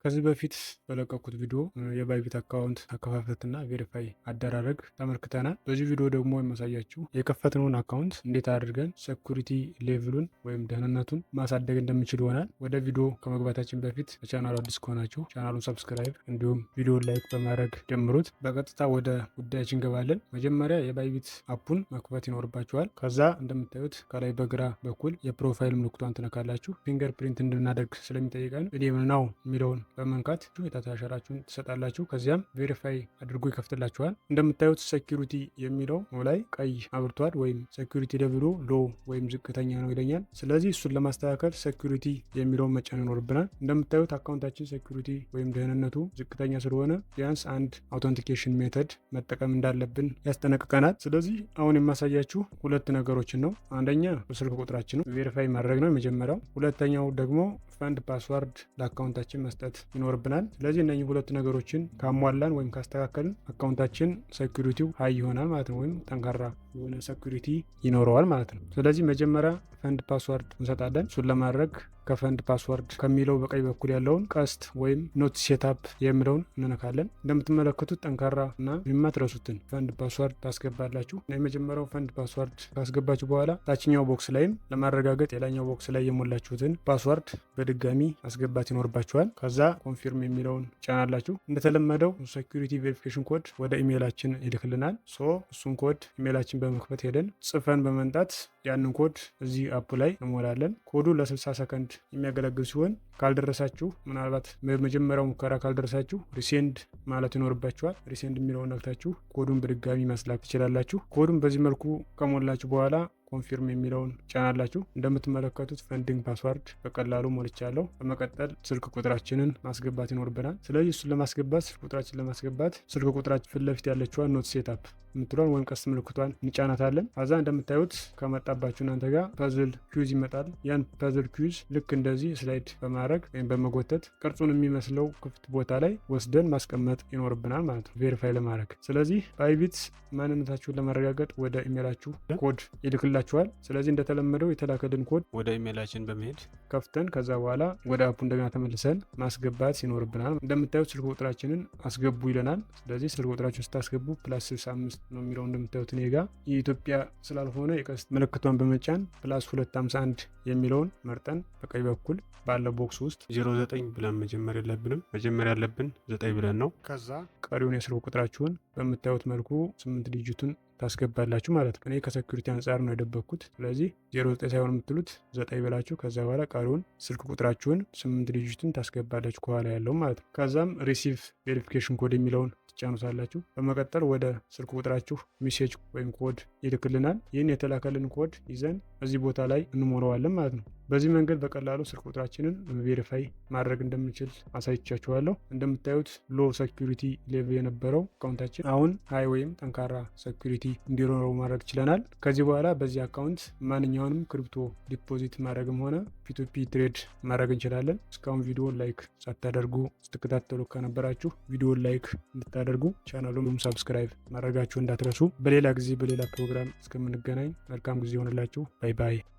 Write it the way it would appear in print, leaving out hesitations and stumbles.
ከዚህ በፊት በለቀኩት ቪዲዮ የ Bybit account አከፋፈትና verify አደራረግ ተመልክተናል። በዚህ ቪዲዮ ደግሞ የማሳያችሁ የከፈትነውን account እንዴት አድርገን security level ኡን ወይም ደህንነቱን ማሳደግ እንደምንችል ይሆናል። ወደ ቪዲዮ ከመግባታችን በፊት ለቻናሉ አዲስ ከሆናችሁ ቻናሉን subscribe እንዲሁም ቪዲዮ like በማድረግ ጀምሩት። በቀጥታ ወደ ጉዳያችን እንገባለን። መጀመሪያ የ Bybit app ኡን መክፈት ይኖርባችኋል። ከዛ እንደምታዩት ከላይ በግራ በኩል የ profile ምልክቷን ትነካላችሁ። Fingerprint እንድናደርግ ስለሚጠይቀን enable now የሚለውን በመንካት የጣት አሻራችሁን ትሰጣላችሁ። ከዚያም verify አድርጎ ይከፍትላችኋል። እንደምታዩት security የሚለው ላይ ቀይ አብርቷል፣ ወይም security level ኡ low ወይም ዝቅተኛ ነው ይለኛል። ስለዚህ እሱን ለማስተካከል security የሚለውን መጫን ይኖርብናል። እንደምታዩት account ኣችን security ወይም ደህንነቱ ዝቅተኛ ስለሆነ ቢያንስ አንድ authentication method መጠቀም እንዳለብን ያስጠነቅቀናል። ስለዚህ አሁን የማሳያችሁ ሁለት ነገሮችን ነው። አንደኛ ስልክ ቁጥራችን verify ማድረግ ነው የመጀመሪያው። ሁለተኛው ደግሞ fund password ለ account ኣችን መስጠት ይኖርብናል። ስለዚህ እነኚህ ሁለት ነገሮችን ካሟላን ወይም ካስተካከልን account ኣችን security ው high ይሆናል ማለት ነው፣ ወይም ጠንካራ የሆነ security ይኖረዋል ማለት ነው። ስለዚህ መጀመሪያ fund password እንሰጣለን። እሱን ለማድረግ ከ fund password ከሚለው በቀኝ በኩል ያለውን ቀስት ወይም not setup የሚለውን እንነካለን። እንደምትመለከቱት ጠንካራ እና የማትረሱትን fund password ታስገባላችሁ። የመጀመሪያው fund password ካስገባችሁ በኋላ ታችኛው box ላይም ለማረጋገጥ የላይኛው box ላይ የሞላችሁትን password በድጋሚ ማስገባት ይኖርባችኋል። ከዛ confirm የሚለውን ትጫናላችሁ። እንደተለመደው security verification code ወደ ኢሜይላችን ይልክልናል። So እሱን ኮድ ኢሜይላችን በመክፈት ሄደን ጽፈን በመምጣት ያንን ኮድ እዚህ app ላይ እንሞላለን። ኮዱ ለ60 ሰከንድ የሚያገለግል ሲሆን ካልደረሳችሁ፣ ምናልባት በመጀመሪያው ሙከራ ካልደረሳችሁ resend ማለት ይኖርባችኋል። Resend የሚለውን ነክታችሁ ኮዱን በድጋሚ ማስላክ ትችላላችሁ። ኮዱን በዚህ መልኩ ከሞላችሁ በኋላ confirm የሚለውን ትጫናላችሁ። እንደምትመለከቱት funding password በቀላሉ ሞልቻለሁ። በመቀጠል ስልክ ቁጥራችንን ማስገባት ይኖርብናል። ስለዚህ እሱን ለማስገባት፣ ስልክ ቁጥራችንን ለማስገባት ስልክ ቁጥራችን ፊት ለፊት ያለችዋን not setup የምትሏን ወይም ቀስት ምልክቷን እንጫናታለን። ከዛ እንደምታዩት ከመጣባችሁ እናንተ ጋር puzzle quiz ይመጣል። ያን puzzle quiz ልክ እንደዚህ slide በማድረግ ወይም በመጎተት ቅርጹን የሚመስለው ክፍት ቦታ ላይ ወስደን ማስቀመጥ ይኖርብናል ማለት ነው verify ለማድረግ። ስለዚህ Bybit ማንነታችሁን ለማረጋገጥ ወደ ኢሜላችሁ ኮድ ይልክላችኋል። ስለዚህ እንደተለመደው የተላከልን ኮድ ወደ ኢሜይላችን በመሄድ ከፍተን ከዛ በኋላ ወደ app ኡ እንደገና ተመልሰን ማስገባት ይኖርብናል። እንደምታዩት ስልክ ቁጥራችንን አስገቡ ይለናል። ስለዚህ ስልክ ቁጥራችሁን ስታስገቡ +65 ነው የሚለው። እንደምታዩት እኔ ጋ የኢትዮጵያ ስላልሆነ የቀስት ምልክቷን በመጫን +251 የሚለውን መርጠን በቀኝ በኩል ባለው box ውስጥ 09 ብለን መጀመር የለብንም። መጀመር ያለብን 9 ብለን ነው። ከዛ ቀሪውን የስልክ ቁጥራችሁን በምታዩት መልኩ 8 digit ኡን ታስገባላችሁ ማለት ነው። እኔ ከ security አንጻር ነው የደበቅኩት። ስለዚህ 09 ሳይሆን የምትሉት 9 ብላችሁ ከዛ በኋላ ቀሪውን ስልክ ቁጥራችሁን 8 digit ኡን ታስገባላችሁ ከኋላ ያለው ማለት ነው። ከዛም receive verification code የሚለውን ትጫኑታላችሁ። በመቀጠል ወደ ስልክ ቁጥራችሁ message ወይም ኮድ ይልክልናል። ይህን የተላከልን ኮድ ይዘን እዚህ ቦታ ላይ እንሞላዋለን ማለት ነው። በዚህ መንገድ በቀላሉ ስልክ ቁጥራችንን verify ማድረግ እንደምንችል አሳይቻችኋለሁ። እንደምታዩት low security level የነበረው account ኣችን አሁን high ወይም ጠንካራ security እንዲኖረው ማድረግ ችለናል። ከዚህ በኋላ በዚህ account ማንኛውንም crypto deposit ማድረግም ሆነ P2P trade ማድረግ እንችላለን። እስካሁን ቪዲዮን like ሳታደርጉ ስትከታተሉ ከነበራችሁ ቪዲዮን like እንድታደርጉ ቻናሉን subscribe ማድረጋችሁ እንዳትረሱ። በሌላ ጊዜ በሌላ ፕሮግራም እስከምንገናኝ መልካም ጊዜ ይሁንላችሁ። Bye bye።